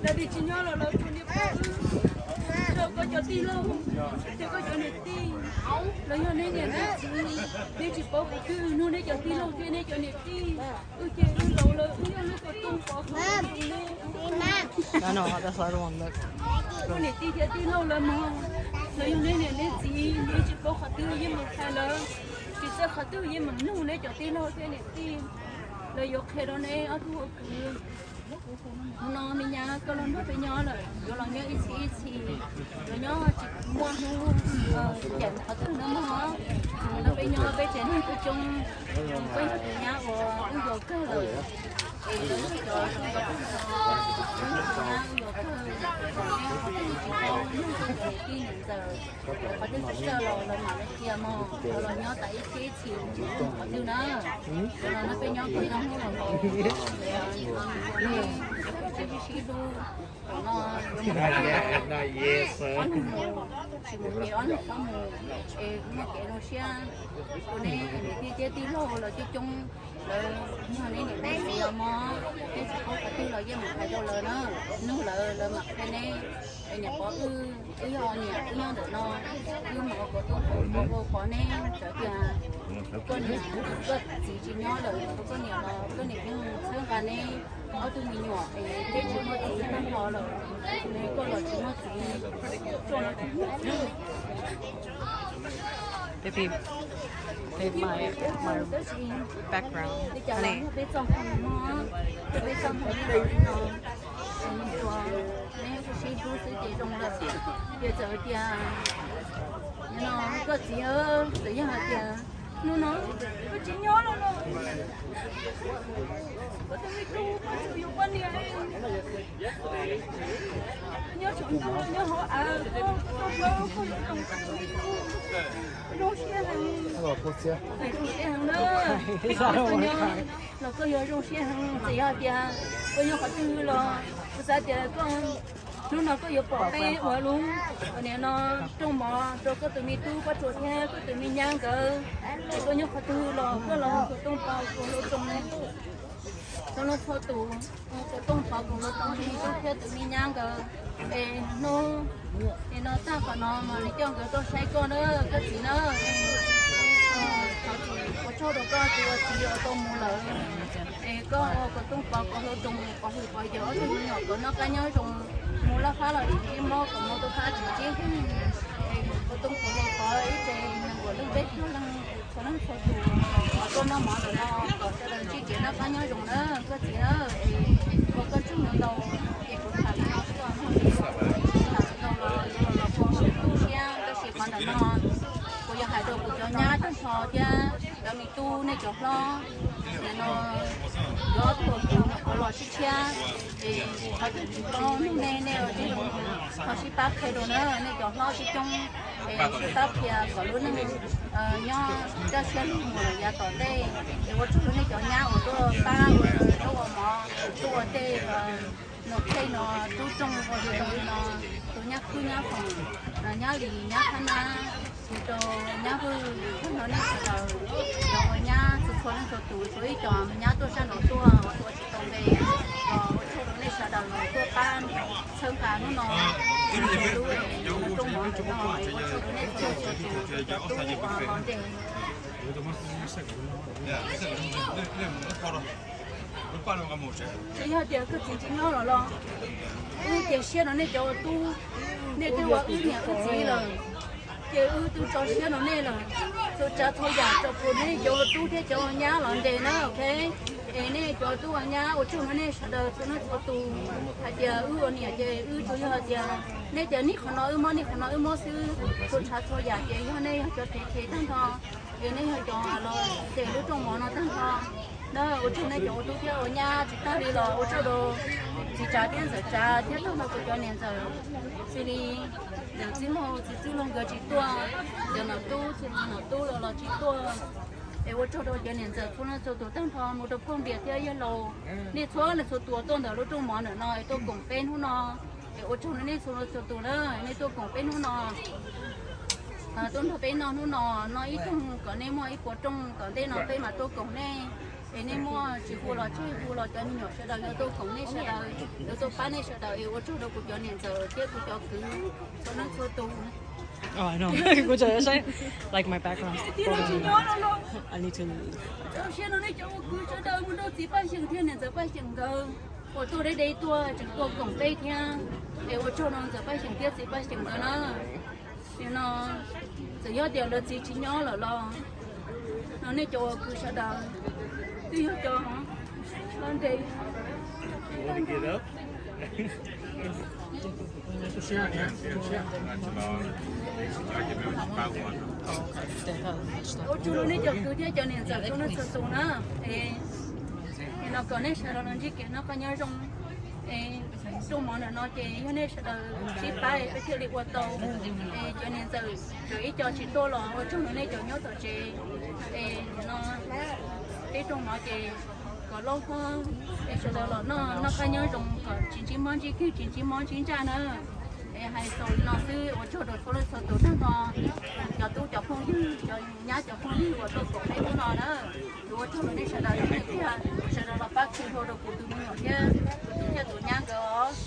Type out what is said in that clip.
Lawv tsis nyob los lawv tsuas niaj pog wb, koj cov tij laug, ces koj cov niam tij, lawv yog neb niam neb txiv, neb tsis paub qhov twg nug neb cov tij laug thiab neb cov niam tij. Wb ces wb laus lawm, wb yog lub ko tooj pov qhov twg neb. Koj niam tij thiab tij laug lawv mog, lawv yog neb niam neb txiv, neb tsis paub qhov twg yeej meem hais lawv, tsis txawj qhov twg yeej meem nug neb cov tij laug thiab niam tij. Lawv yuav qhia rau neb ob tug ua kwv. Hnub no me nyab koj los nrog peb nyob lawm, yuav los nyob ib txhis ib txhis, yuav nyob tsis muaj hnub cem qhov twg no mog. Nrog peb nyob peb tsev neeg coob coob, koj yog tus nyab uas wb yuav kawg lawm. Es cov, cov nyab wb yuav kawg, qhov twg tsis tau nug koj tus niam tij niam ntxawm, qhov twg tsis txawj los lawv mam li qhia mog, yuav los nyob tas ib txhis ib txhis, qhov twg na, yuav los nrog peb nyob peb zoo hnub los haus, sib sib hlub. Thaum no yuav mus ob leeg ob leeg mus, tsis mus ces ob leeg ob mus, es muaj kev zoo siab rau neb niam tij thiab tij laug lawv coob coob, lawv yog neb niam neb txiv os mog, neb tsis paub qhov twg los yeej mus hais rau lawv na, nug lawv lawv mam qhia neb. Es niam pov wb, wb yog niam wb nyob ntawm no, wb mam ua kom tuaj pov ua pov neb, txawm tias koj niam koj txiv tsis nyob lawm, koj niam los koj niam yeej txhawb nqa neb ob tug me nyuam es neb tsis muaj txiv tag nrho lawm, neb koj los tsis muaj txiv. Maybe, maybe my, my background. Peb txoj hmoo no, peb txoj hmoo no, neb sib hlub xwb ces zoo lawm. Ces txawm tias, no, koj txiv, txawm yog hais tias hnub no koj tsis nyob lawm los, koj tus me tub koj tseem yuav poj niam nyob saum ntuj los nyob hauv av, koj tuaj hlob koj yuav zoo koj tus me tub, zoo siab heev, zoo siab heev na. Koj nyob los koj yuav zoo siab heev, txawm yog tias koj nyob qhov twg los kuv xav tias koj, hnub no koj yuav pom peb ua lub, ua niam no rooj mov rau koj tus me tub Paj Tsua thiab koj tus me nyab nkawd. Es koj nyob qhov twg los koj los hu kom tooj pov kom hluas nraug, txhua leej txhua tus, kom tooj pov kom hluas nraug me tub thiab tus me nyab nkawd. Es hnub, es no tag qhov no mas li coj nkawd tuaj saib koj na, koj txiv na. Thov txim ua tsaug rau koj tus ua txiv uas tau mus lawm. Es koj ua kom tooj pov kom hluas nraug, kom hwm kom yawm ob tug me nyuam kom noj qab nyob zoo, mus laj fab los tsis ntsib mob, kom mus tu fab tsis ntsib nkeeg. Es kom tooj pov hluas nraug ib tse nees nkaum leej peb caug leej, txhua leej txhua tus, kom tuaj noj mov ntawm no kom sawv daws ntsib kev noj qab nyob zoo na koj txiv na. Es ua koj tsaug ntau ntau, ces kuv tham li no xwb os mog, tham ntau los yuav los los kho tu siab, tab sis qhov ntawm no kuv yuav hais rau kuv cov nyab tag nrho thiab cov me tub nej cov hlob, nim no cov tuam tus qhov los sib tshiab, es qhov twg tsis paub nug nej, nej ua tib zoo ho sib pab qhia rau na, nej cov hlob coob coob, es sib pab qhia kom lub neej nyob kaj siab lug mus yav tom ntej. Es ua tsaug rau nej cov nyab uas tuaj pab ua zaub ua mov, tuaj ua tej no, tej no tub rooj ua zoo li no, tus nyab khwb nyab foom, nyab lis nyab phab nab, rau nyab vwj, tag nrho nej sawv daws, cov ua nyab txhua txhua leej txhua tus, tsuas ib co me nyab tuaj sab nraud tuaj ua tsis tau npe, ua tsaug rau nej sawv daws tuaj pab txhawb nqa hnub no, lub rooj mov no, ua tsaug rau nej txhua leej txhua tus, cov tub uas los ntes. Tsis yog tias koj txiv tsis nyob los los, wb cia siab rau nej cov ua tub, nej twb ua wb niam wb txiv lawm, ces wb twb tso siab rau nej lawm. Txhua tsav txhua yam tso pub nej cov ua tub thiab cov ua nyab los ntes na, ok. Es nej cov ua tub ua nyab ua tsaug rau nej sawv daws txhua leej txhua tus, hais tias wb ua niam ces wb tsuas yog hais tias nej tias nij qhov no wb mob nij qhov no wb mob xwb, txhua tsav txhua yam ces yog nej yog cov thev thev tag nrho, es nej yog cov los ntes lub rooj mov no tag nrho na. Ua tsaug nej cov ua tub thiab ua nyab tsis tag li los ua tsaug rau txiv Tsav thiab ntxawm Tsav thiab tag nrho kuv cov niam ntxawm, xws li ntxawm Txwj Laug, txiv Txwj Laug nkawd tsis tuaj, ntxawm Nom Tub, txiv Nom Tub los los tsis tuaj. Es ua tsaug rau cov niam ntxawm txhua leej txhua tus tag nrho mus rau phooj ywg thiab yawg laus, nej txhua leej txhua tus tuaj ntawm lub rooj mov ntawm no es tuaj koom peb hnub no. Es ua tsaug nej txhua leej txhua tus na, nej tuaj koom peb hnub no, tuaj nrog peb noj hnub no, noj ib rooj kom nej muaj ib puas rooj, tom ntej no peb mam tuaj koom nej. Es nej muaj tsis hu los tseg, hu los cov me nyuam sawv daws yuav tuaj koom nej sawv daws, yuav tuaj pab nej sawv daws. Es ua tsaug rau kuv cov niam ntxawm thiab kuv cov kwv txhua leej txhua tus. Like my background. Tsis nyob no los, rau siab no nej cov ua kwv sawv daws mus rau txiv Paj Xyeem thiab niam ntxawm Paj Xyeem nkawd uas tuaj deb deb tuaj tseem tuaj koom peb thiab. Es ua tsaug rau ntxawm Paj Xyeem thiab txiv Paj Xyeem nkawd na. Nim no txawm yog tias lawv txiv tsis nyob lawm los, no nej cov ua kwv sawv daws twb yog cov loj ntev. Ua tsaug rau nej cov kwv thiab cov niam ntxawm txhua leej txhua tus na. Es nim no kom nej sawv daws los ntsib kev noj qab nyob zoo. Es rooj mov ntawm no ces yog nej sawv daws sib pab peb thiaj li ua tau. Es cov niam ntxawm tseem ib co tsis tuaj los ua tsaug rau nej cov nyob tom tsev. Es nim no peb rooj mov ces kom loj hlob, es sawv daws los noj noj qab nyob zoo kom tsis ntsib mob ntsib kwj tsis ntsib mob ntsib ntsaj na. Es hais xaus li no xwb, ua tsaug rau txhua leej txhua tus tag nrho, cov tub cov phooj ywg, cov nyab cov phooj ywg uas tuaj koom peb hnub no na. Kuv ua tsaug rau nej sawv daws, yog nej tiag sawv daws los pab khwv hlua rau kuv tus me nyuam thiab, kuv tus thiab tus nyab nkawd os.